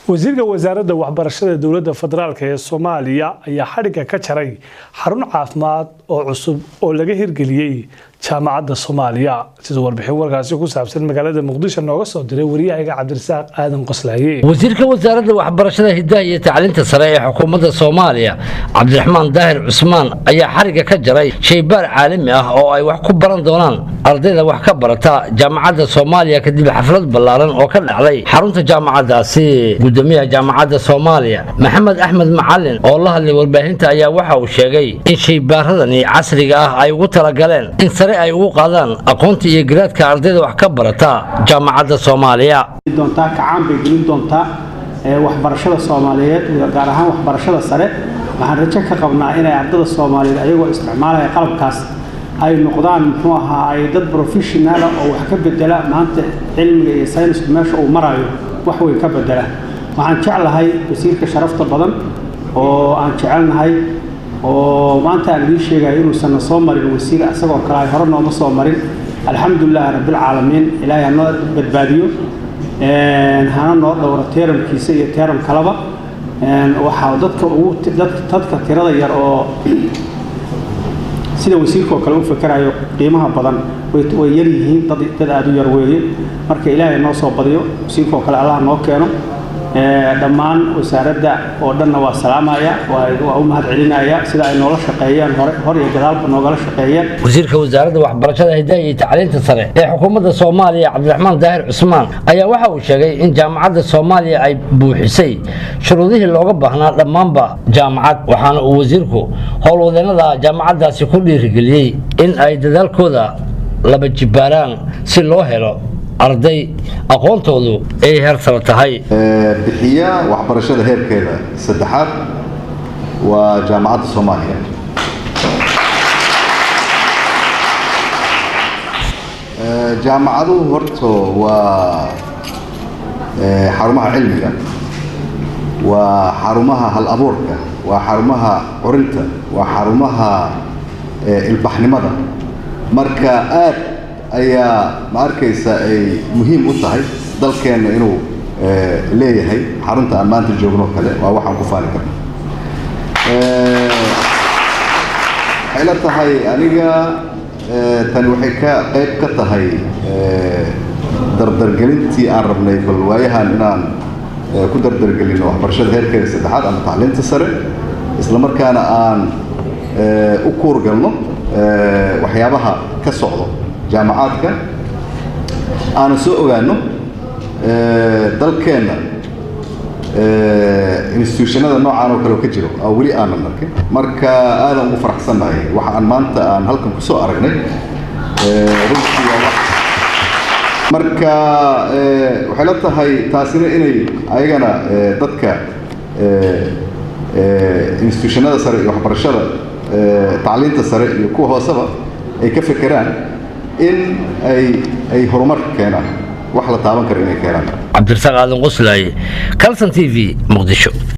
Wasiirka wasaaradda waxbarashada dowladda federaalk ee Soomaaliya ayaa xadhigga ka jaray xarun caafimaad oo cusub oo laga hirgeliyey Jaamacadda Soomaaliya. Siduu warbixin warkaasi ku saabsan magaalada Muqdisho nooga soo diray wariyahayga Cabdirasaaq Aadan Qoslaaye. Wasiirka wasaaradda waxbarashada, hidaha iyo tacliinta sare ee xukuumadda Soomaaliya, Cabdiraxmaan Daahir Cusmaan, ayaa xarigga ka jaray shaybaar caalami ah oo ay wax ku baran doonaan ardayda wax ka barata Jaamacadda Soomaaliya, kadib xaflad ballaaran oo ka dhacday xarunta jaamacaddaasi. Gudoomiyaha Jaamacadda Soomaaliya, Maxamed Axmed Macalin, oo la hadlay warbaahinta ayaa waxa uu sheegay in shaybaaradani casriga ah ay ugu talagaleen in sare ay ugu qaadaan aqoonta iyo garaadka ardayda wax ka barata Jaamacadda Soomaaliya. Doontaa kacaan bay gelin doontaa waxbarashada Soomaaliyeed, gaar ahaan waxbarashada sare. Waxaan rajo ka qabnaa inay ardada Soomaaliyeed, ayagoo isticmaalaya qalabkaas, ay noqdaan, muxuu ahaa, ay dad professional ah oo wax ka bedela maanta cilmiga iyo saynisku meesha uu marayo, wax weyn ka bedela. Waxaan jeclahay wasiirka sharafta badan oo aan jecelnahay oo maanta aan idiin sheegayo inuusan na soo marin wasiir isagoo kale ay hore nooma soo marin. Alxamdulilaahi rabbilcaalamiin, Ilaahay hanoo badbaadiyo, hana noo dhowro term-kiisa iyo term kaleba. Waxaa dadka ugu dadka tirada yar oo sida wasiirka oo kale u fakerayo qiimaha badan way yar yihiin, dad aada u yar weeye. Marka Ilaahay noo soo badiyo wasiirka oo kale, Allah noo keeno. Dhammaan wasaaradda oo dhanna waa salaamaya, waa u mahad celinaya sida ay noola shaqeeyeen, hore hor iyo gadaalba noogala shaqeeyeen. Wasiirka wasaaradda waxbarashada, hidaha iyo tacliinta sare ee xukuumadda Soomaaliya, Cabdiraxmaan Daahir Cusmaan, ayaa waxa uu sheegay in Jaamacadda Soomaaliya ay buuxisay shuruudihii looga baahnaa dhammaanba jaamacad, waxaana uu wasiirku howlwadeennada jaamacaddaasi ku dhiirigeliyey in ay dadaalkooda laba jibbaaraan si loo helo arday aqoontoodu ay heer sare tahay. Bixiya waxbarashada heerkeeda saddexaad waa Jaamacadda Soomaaliya. Jaamacaduhu horto waa xarumaha cilmiga, waa xarumaha hal abuurka, waa xarumaha curinta, waa xarumaha ilbaxnimada. Marka aad ayaa, ma arkaysa, ay muhiim u tahay dalkeenna inuu leeyahay xarunta aan maanta joogno kale. Waa waxaan ku faani karno. Waxay la tahay aniga tani waxay ka qayb ka tahay dardargelintii aan rabnay bal waayahan inaan ku dardargelino waxbarashada heerkeeda saddexaad ama tacliinta sare, isla markaana aan u kuurgalno waxyaabaha ka socdo jaamacaadka, aanan soo ogaano dalkeenna institution-ada noocaan oo kale oo ka jiro oo weli aanan arkin. Marka aadan ugu faraxsannahay waxa aan maanta aan halkan kusoo aragnay runtii. Waa wax marka waxay la tahay taasina inay ayagana dadka institution-ada sare iyo waxbarashada tacliinta sare iyo kuwa hooseba ay ka fekeraan in ay horumar keenaan, wax la taaban karo inay keenaan. Cabdirasaaq Aadan Qoslaaye, Calson TV, Muqdisho.